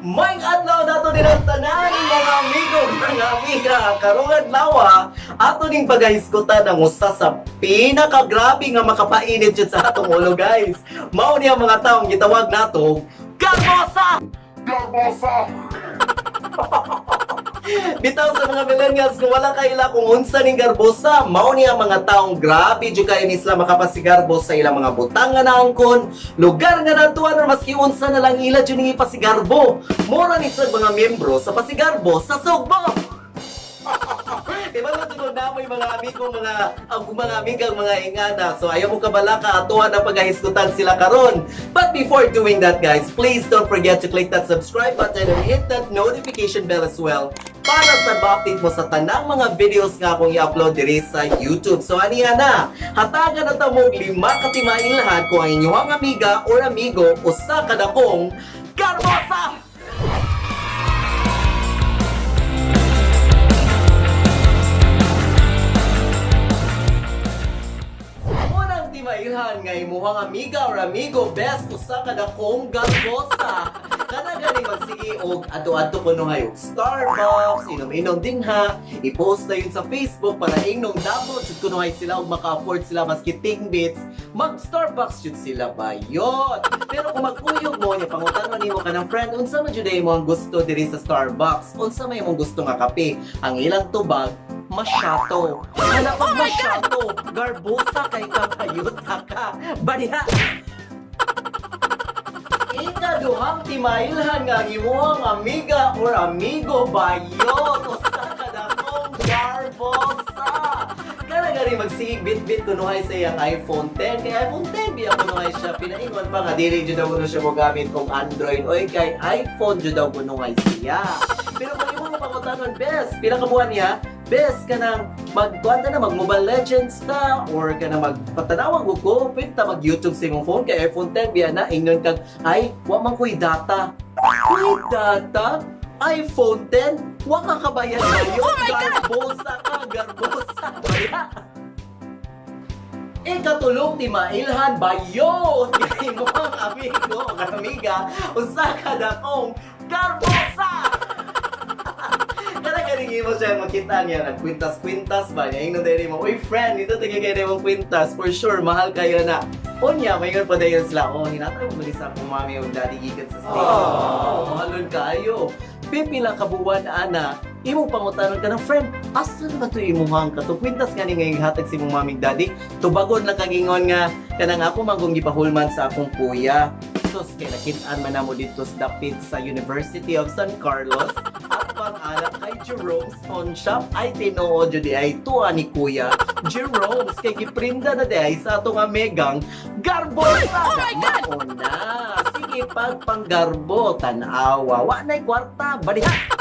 Maayong adlaw nato nilang tanan, mga amigo, mga amiga. Karong adlaw, ato ning pagahisgutan ang usa sa pinakagrabe nga makapainit jud sa atong ulo, guys. Mao ni ang mga taong gitawag nato garbosa. Garbosa! Bitaw sa mga millennials, kung wala kaila kung unsa ning garbosa, mao ni ang mga taong grabe jud kayo ni sila makapasigarbo sa ilang mga butang nga naangkon, lugar nga natuan, or maski unsa na lang ila jud ning ipasigarbo. Mura ni sila mga miyembro sa pasigarbo sa Sugbo. Di ba nga na mo yung mga amigo, mga ang mga amigang mga ingana? So ayaw mo kabalaka, atuan na pagahisgutan sila karon. But before doing that, guys, please don't forget to click that subscribe button and hit that notification bell as well para sa ma-update mo sa tanang mga videos nga akong i-upload diri sa YouTube. So aniya na, hatagan na ta mo lima ka timailhan kung ang inyong amiga or amigo usa ka dakong garbosa! Unang timailhan nga imuhang amiga or amigo best usa ka dakong garbosa. Kana gani magsige og adto-adto kuno og Starbucks, inom-inom din ha. I-post na yun sa Facebook para ingnong damo jud kuno sila og maka-afford sila maski tingbits, mag Starbucks jud sila bayot. Pero kung magkuyog mo niya, pangutana nimo kanang friend, unsa man jud mo ang gusto diri sa Starbucks? Unsa may imong gusto nga kape? Ang ilang tubag, masyato. Kana pag masyato, garbosa kay kakayuta ka. Baliha! Ikaduhang timailhan nga ang imuhang amiga or amigo bayot usa ka dakong garbosa. Kana gani magsigig bit-bit kunuhay sa iyang iPhone 10, kay iPhone 10 biya kunuhay siya. Pinaingon pa nga dili jud daw kuno siya mogamit og Android oy, kay iPhone jud daw kunuhay siya. Pero kung imong pangutanon, "Best, pila ka buwan niya? Best, kanang magkuan na, mag Mobile Legends ta or kanang magpatanawag og ko, pwede ta mag YouTube sa imong phone kay iPhone 10 biya na." Ingnon kag, "Ay, wa man ko'y data." Uy, data? iPhone 10? Wa ka kabayad kayo. Oh my God! Garbosa ka, garbosa. Kaya, ikatulong ti mailhan bayot kay mo ang amigo o amiga usa ka dakong garbosa. Kada galing mo siya makita niya nagkwintas-kwintas ba niya, ingnon diri mo, "Uy friend, dito tingin kayo mong kwintas, for sure mahal kayo na." Unya maingon pa dayon sila, "Oh, hinatag mo sa akong mami o daddy gikan sa States." Oh, mahalon kaayo. Pipila ka buwan ana, imong pangutanon ka ng friend, "Asa na ba to imuhang katong kwintas nga ni ngayong hatag si imong mami daddy?" Tubagon lang kagingon nga kanang ako magong gipahulman sa akong kuya. Sus, kay nakit-an man namo dito sa dapit sa University of San Carlos at pang-anak kay Jerome's Pawn Shop. Ay, tinuod jud ay tuwa ni Kuya Jerome's kay giprinda na di ay sa atong amigang garbosa. Oh my God! Mauna. Sige, pag panggarbo, tanawa, wa na'y kwarta, baliha.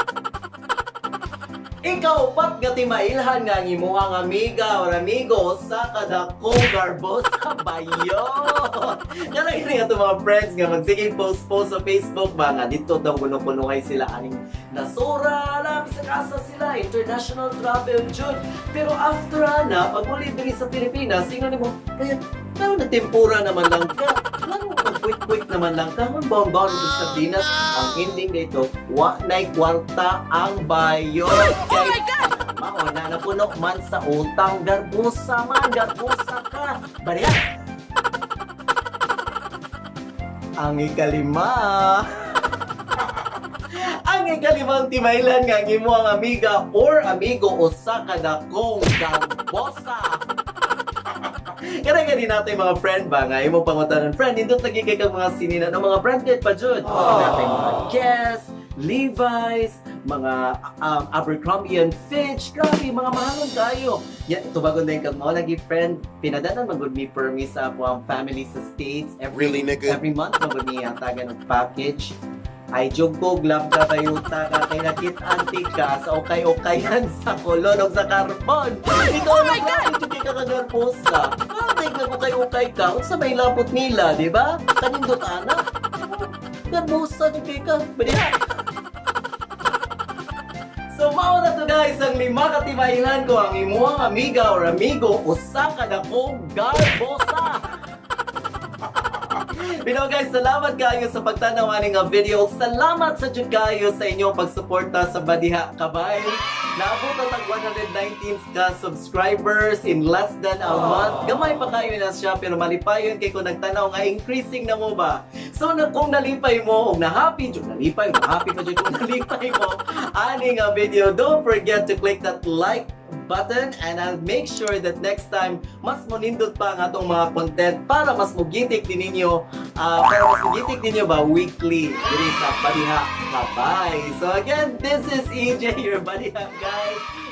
Ikaupat nga timailhan nga ang imuhang amiga or amigo sa kadakong garbosa bayot. Kana gani nga mga friends nga magsige post-post sa Facebook ba nga dito daw kuno-kuno sila aning nasura la bisag asa sila, international travel jud. Pero after ana, pag uli diri sa Pilipinas, sino nimo kaya pero na tempura naman lang ka. Lalo mag-quick-quick naman lang ka. Ang bawang-bawang sa sardinas. Ang ending dito, wa na'y kwarta ang bayot. Oh my God! Mao na, napuno man sa utang, garbusa man, garbusa ka. Bariya! Ang ikalima. Ang ikalimang timaylan nga ang imo ang amiga or amigo usa ka dakong garbosa. Kaya gani natin mga friend ba nga imong pangutanan, "Friend, nindot lagi kay kang mga sinina ng mga branded pa jud." Natay mga Guess, Levi's, mga Abercrombie and Fitch, grabe, mga mahalon kayo. Ya, tubagon din kag mao lagi, friend, pinadanan man gud mi permi sa ako ang family sa States every Really, nigga? Every month man gud mi hatagan og package. Ay, jugkog lambda bayuta ka kay nakit-anti ka sa ukay-ukayan sa kolon o sa karbon. Ikaw Oh my na God! God! Ka kagarposa. Bakit nag ukay-ukay ka? Unsa may labot nila, di ba? Kanindot ana. Garbosa jud kay ka. Baliha. So mao na to, guys, ang lima ka timailhan ko ang imuhang amiga or amigo usa ka dakong garbosa. Pero guys, salamat kayo sa pagtanaw ani nga video. Salamat sa jud kayo sa inyong pagsuporta sa Badiha Kabay. Naabot na tag 119 ka subscribers in less than a month. Gamay pa kayo na siya, pero malipayon kay kung nagtanaw nga increasing na mo ba. So na kung nalipay mo og na-happy jud, nalipay, na-happy pa jud, kung nalipay mo ani nga video, don't forget to click that like button and I'll make sure that next time mas monindot pa ang atong mga content para mas mugitik din ninyo, para mas mugitik ninyo ba weekly diri sa Badiha Kabay. So again, this is EJ, your Badiha guy.